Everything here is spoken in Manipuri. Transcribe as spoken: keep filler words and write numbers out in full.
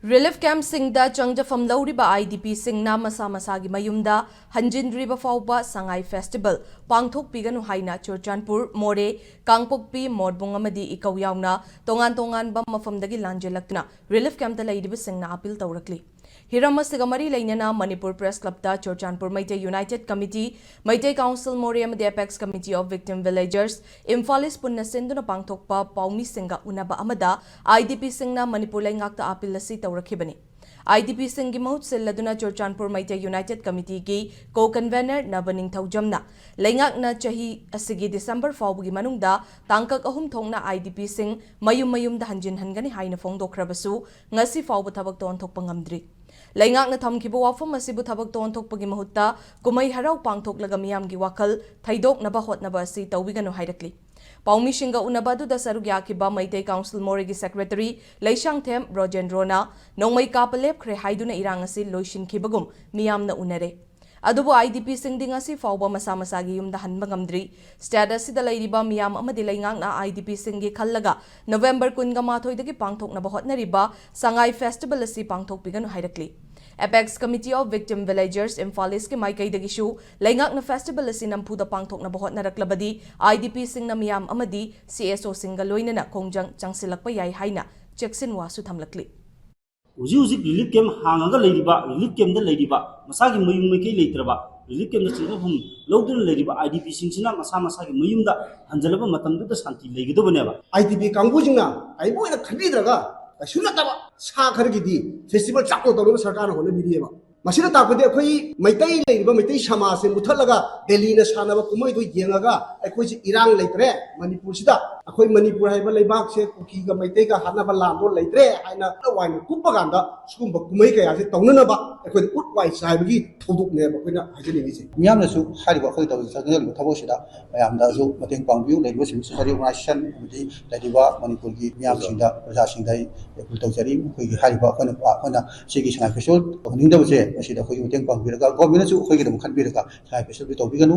ꯔꯤꯂꯤꯐ ꯀꯦꯝꯞꯁꯤꯡꯗ ꯆꯪꯖꯐꯝ ꯂꯧꯔꯤꯕ ꯑꯥꯏ ꯗꯤ ꯄꯤꯁꯤꯡꯅ ꯃꯁꯥ ꯃꯁꯥꯒꯤ ꯃꯌꯨꯝꯗ ꯍꯟꯖꯤꯟꯗ꯭ꯔꯤꯕ ꯐꯥꯎꯕ ꯁꯉꯥꯏ ꯐꯦꯁꯇꯤꯚꯦꯜ ꯄꯥꯡꯊꯣꯛꯄꯤꯒꯅꯨ ꯍꯥꯏꯅ ꯆꯨꯔꯆꯥꯟꯄꯨꯔ, ꯃꯣꯔꯦ, ꯀꯥꯡꯄꯣꯛꯄꯤ, ꯃꯣꯠꯕꯨꯡ ꯑꯃꯗꯤ ꯏꯀꯧ ꯌꯥꯎꯅ ꯇꯣꯉꯥꯟ ꯇꯣꯉꯥꯟꯕ ꯃꯐꯝꯗꯒꯤ ꯂꯥꯟꯖꯦꯜꯂꯛꯇꯨꯅ ꯔꯤꯂꯤꯐ ꯀꯦꯝꯞꯇ ꯂꯩꯔꯤꯕꯁꯤꯡꯅ ꯑꯥꯄꯤꯜ ꯇꯧꯔꯛꯂꯤ꯫ ꯍꯤꯔꯝ ꯑꯁꯤꯒ ꯃꯔꯤ ꯂꯩꯅꯅ ꯃꯅꯤꯄꯨꯔ ꯄ꯭ꯔꯦꯁ ꯀ꯭ꯂꯕꯇ Churachandpur Meitei united committee, Meitei council Moreh ꯑꯃꯗꯤ apex committee of victim villagers Imphal east ꯄꯨꯟꯅ ꯁꯤꯟꯗꯨꯅ ꯄꯥꯡꯊꯣꯛꯄ ꯄꯥꯎꯃꯤꯁꯤꯡꯒ ꯎꯅꯕ ꯑꯃꯗ ꯑꯥꯏ ꯗꯤ ꯄꯤꯁꯤꯡꯅ ꯃꯅꯤꯄꯨꯔ ꯂꯩꯉꯥꯛꯇ ꯑꯥꯄꯤꯜ ꯑꯁꯤ ꯇꯧꯔꯛꯈꯤꯕꯅꯤ꯫ ꯑꯥꯏ ꯗꯤ ꯄꯤꯁꯤꯡꯒꯤ ꯃꯍꯨꯠ ꯁꯤꯜꯂꯗꯨꯅ ꯆꯨꯔꯆꯥꯟꯄꯨꯔ ꯃꯩꯇꯩ ꯌꯨꯅꯥꯏꯇꯦꯗ ꯀꯃꯤꯇꯤꯒꯤ ꯀꯣ ꯀꯟꯚꯦꯅꯔ ꯅꯕ ꯅꯤꯡꯊꯧꯖꯝꯅ ꯂꯩꯉꯥꯛꯅ ꯆꯍꯤ ꯑꯁꯤꯒꯤ ꯗꯤꯁꯦꯝꯕꯔ ꯐꯥꯎꯕꯒꯤ ꯃꯅꯨꯡꯗ ꯇꯥꯡꯀꯛ ꯑꯍꯨꯝ ꯊꯣꯛꯅ ꯑꯥꯏ ꯗꯤ ꯄꯤꯁꯤꯡ ꯃꯌꯨꯝ ꯃꯌꯨꯝꯗ ꯍꯟꯖꯤꯟꯍꯟꯒꯅꯤ ꯍꯥꯏꯅ ꯐꯣꯡꯗꯣꯛꯈ꯭ꯔꯕꯁꯨ ꯉꯁꯤ ꯐꯥꯎꯕ ꯊꯕꯛꯇ ꯑꯣꯟꯊꯣꯛꯄ ꯉꯝꯗ꯭ꯔꯤ꯫ ꯂꯩꯉꯥꯛꯅ ꯊꯝꯈꯤꯕ ꯋꯥꯐꯝ ꯑꯁꯤꯕꯨ ꯊꯕꯛꯇ ꯑꯣꯟꯊꯣꯛꯄꯒꯤ ꯃꯍꯨꯠꯇ ꯀꯨꯝꯍꯩ ꯍꯔꯥꯎ ꯄꯥꯡꯊꯣꯛꯂꯒ ꯃꯤꯌꯥꯝꯒꯤ ꯋꯥꯈꯜ ꯊꯩꯗꯣꯛꯅꯕ ꯍꯣꯠꯅꯕ ꯑꯁꯤ ꯇꯧꯕꯤꯒꯅꯨ ꯍꯥꯏꯔꯛꯂꯤ꯫ ꯄꯥꯎꯃꯤꯁꯤꯡꯒ ꯎꯅꯕ ꯑꯗꯨꯗ ꯁꯔꯨꯛ ꯌꯥꯈꯤꯕ ꯃꯩꯇꯩ ꯀꯥꯎꯟꯁꯤꯜ ꯃꯣꯔꯦꯒꯤ ꯁꯦꯀ꯭ꯔꯦꯇꯔꯤ ꯂꯩꯁꯥꯡꯊꯦꯝ ꯕ꯭ꯔꯣꯖꯦꯟꯗ꯭ꯔꯣꯅ ꯅꯣꯡꯃꯩ ꯀꯥꯞꯄ ꯂꯦꯞꯈ꯭ꯔꯦ ꯍꯥꯏꯗꯨꯅ ꯏꯔꯥꯡ ꯑꯁꯤ ꯂꯣꯏꯁꯤꯟꯈꯤꯕꯒꯨꯝ ꯃꯤꯌꯥꯝꯅ ꯎꯅꯔꯦ꯫ ꯑꯗꯨꯕꯨ ꯑꯥꯏ ꯗꯤ ꯄꯤꯁꯤꯡꯗꯤ ꯉꯁꯤ ꯐꯥꯎꯕ ꯃꯁꯥ ꯃꯁꯥꯒꯤ ꯌꯨꯝꯗ ꯍꯟꯕ ꯉꯝꯗ꯭ꯔꯤ꯫ ꯁ꯭ꯇꯦꯠ ꯑꯁꯤꯗ ꯂꯩꯔꯤꯕ ꯃꯤꯌꯥꯝ ꯑꯃꯗꯤ ꯂꯩꯉꯥꯛꯅ ꯑꯥꯏ ꯗꯤ ꯄꯤꯁꯤꯡꯒꯤ ꯈꯜꯂꯒ ꯅꯕꯦꯝꯕꯔ ꯀꯨꯟꯒ ꯃꯥꯊꯣꯏꯗꯒꯤ ꯄꯥꯡꯊꯣꯛꯅꯕ ꯍꯣꯠꯅꯔꯤꯕ ꯁꯉꯥꯏ ꯐꯦꯁꯇꯤꯚꯦꯜ ꯑꯁꯤ ꯄꯥꯡꯊꯣꯛꯄꯤꯒꯅꯨ ꯍꯥꯏꯔꯛꯂꯤ꯫ Apex committee of victim villagers Imphal ꯏꯁꯀꯤ ꯃꯥꯏꯀꯩꯗꯒꯤꯁꯨ ꯂꯩꯉꯥꯛꯅ ꯐꯦꯁꯇꯤꯚꯦꯜ ꯑꯁꯤ ꯅꯝꯐꯨꯗ ꯄꯥꯡꯊꯣꯛꯅꯕ ꯍꯣꯠꯅꯔꯛꯂꯕꯗꯤ ꯑꯥꯏ ꯗꯤ ꯄꯤꯁꯤꯡꯅ ꯃꯤꯌꯥꯝ ꯑꯃꯗꯤ ꯁꯤ ꯑꯦꯁ ꯑꯣꯁꯤꯡꯒ ꯂꯣꯏꯅꯅ ꯈꯣꯡꯖꯪ ꯆꯪꯁꯤꯜꯂꯛꯄ ꯌꯥꯏ ꯍꯥꯏꯅ ꯆꯦꯛꯁꯤꯟꯋꯥꯁꯨ ꯊꯝꯂꯛꯂꯤ꯫ ꯍꯧꯖꯤꯛ ꯍꯧꯖꯤꯛ ꯔꯤꯂꯤꯐ ꯀꯦꯝꯞ ꯍꯥꯡꯉꯒ ꯂꯩꯔꯤꯕ, ꯔꯤꯂꯤꯐ ꯀꯦꯝꯞꯇ ꯂꯩꯔꯤꯕ, ꯃꯁꯥꯒꯤ ꯃꯌꯨꯝ ꯃꯩꯀꯩ ꯂꯩꯇ꯭ꯔꯕ, ꯔꯤꯂꯤꯐ ꯀꯦꯝꯞꯇ ꯆꯪꯖꯐꯝ ꯂꯧꯗꯨꯅ ꯂꯩꯔꯤꯕ ꯑꯥꯏ ꯗꯤ ꯄꯤꯁꯤꯡꯁꯤꯅ ꯃꯁꯥ ꯃꯁꯥꯒꯤ ꯃꯌꯨꯝꯗ ꯍꯟꯖꯤꯜꯂꯕ ꯃꯇꯝꯗꯨꯗ ꯁꯥꯟꯇꯤ ꯂꯩꯒꯗꯕꯅꯦꯕ꯫ ꯑꯥꯏ ꯗꯤ ꯄꯤ ꯀꯥꯡꯕꯨꯁꯤꯡꯅ ꯀꯔꯤꯝ ꯑꯣꯏꯅ ꯈꯟꯕꯤꯗ꯭ꯔꯒ ꯀꯩꯁꯨ ꯅꯠꯇꯕ ꯁꯥ ꯈꯔꯒꯤꯗꯤ ꯐꯦꯁꯇꯤꯚꯦꯜ ꯆꯥꯎꯅ ꯇꯧꯅꯕ ꯁꯔꯀꯥꯔꯅ ꯍꯣꯠꯅꯕꯤꯔꯤꯑꯕ꯫ ꯃꯁꯤꯅ ꯇꯥꯛꯄꯗꯤ ꯑꯩꯈꯣꯏ ꯃꯩꯇꯩ ꯂꯩꯔꯤꯕ ꯃꯩꯇꯩ ꯁꯃꯥꯖꯁꯦ ꯃꯨꯊꯠꯂꯒ ꯗꯦꯜꯂꯤꯅ ꯁꯥꯟꯅꯕ ꯀꯨꯝꯍꯩꯗꯣ ꯌꯦꯡꯉꯒ ꯑꯩꯈꯣꯏꯁꯦ ꯏꯔꯥꯡ ꯂꯩꯇ꯭ꯔꯦ, ꯃꯅꯤꯄꯨꯔꯁꯤꯗ ꯑꯩꯈꯣꯏ ꯃꯅꯤꯄꯨꯔ ꯍꯥꯏꯕ ꯂꯩꯕꯥꯛꯁꯦ ꯀꯨꯀꯤꯒ ꯃꯩꯇꯩꯒ ꯍꯥꯠꯅꯕ ꯂꯥꯟꯗꯣ ꯂꯩꯇ꯭ꯔꯦ ꯍꯥꯏꯅ ꯋꯥꯏꯅ ꯀꯨꯞꯄ ꯀꯥꯟꯗ ꯁꯤꯒꯨꯝꯕ ꯀꯨꯝꯍꯩ ꯀꯌꯥꯁꯦ ꯇꯧꯅꯅꯕ ꯑꯩꯈꯣꯏꯅ ꯎꯠ ꯋꯥꯏ ꯆꯥꯏꯕꯒꯤ ꯊꯧꯗꯣꯛꯅꯦꯕ ꯑꯩꯈꯣꯏꯅ ꯍꯥꯏꯖꯅꯤꯡꯉꯤꯁꯦ꯫ ꯃꯤꯌꯥꯝꯅꯁꯨ ꯍꯥꯏꯔꯤꯕ ꯑꯩꯈꯣꯏ ꯇꯧꯔꯤꯕ ꯆꯪꯁꯤꯜꯂꯤꯕ ꯊꯕꯛꯁꯤꯗ ꯃꯌꯥꯝꯗꯁꯨ ꯃꯇꯦꯡ ꯄꯥꯡꯕꯤꯌꯨ꯫ ꯂꯩꯔꯤꯕ ꯁꯤꯚꯤꯜ ꯁꯣꯁꯥꯏꯇꯤ ꯑꯣꯔꯒꯅꯥꯏꯖꯦꯁꯟ ꯑꯃꯗꯤ ꯂꯩꯔꯤꯕ ꯃꯅꯤꯄꯨꯔꯒꯤ ꯃꯤꯌꯥꯝꯁꯤꯡꯗ, ꯄ꯭ꯔꯖꯥꯁꯤꯡꯗ ꯑꯩ ꯑꯄꯤꯜ ꯇꯧꯖꯔꯤ꯫ ꯑꯩꯈꯣꯏꯒꯤ ꯍꯥꯏꯔꯤꯕ ꯑꯩꯈꯣꯏꯅ ꯑꯩꯈꯣꯏꯅ ꯁꯤꯒꯤ ꯁꯉꯥꯏ ꯐꯦꯁꯇꯤꯚꯦꯜ ꯇꯧꯍꯟꯅꯤꯡꯗꯕꯁꯦ ꯃꯁꯤꯗ ꯑꯩꯈꯣꯏꯒꯤ ꯃꯇꯦꯡ ꯄꯥꯡꯕꯤꯔꯒ ꯒꯣꯔꯃꯦꯟꯅꯁꯨ ꯑꯩꯈꯣꯏꯒꯤꯗꯃꯛ ꯈꯟꯕꯤꯔꯒ ꯁꯉꯥꯏ ꯐꯦꯁꯇꯤꯚꯦꯜ ꯇꯧꯕꯤꯒꯅꯨ꯫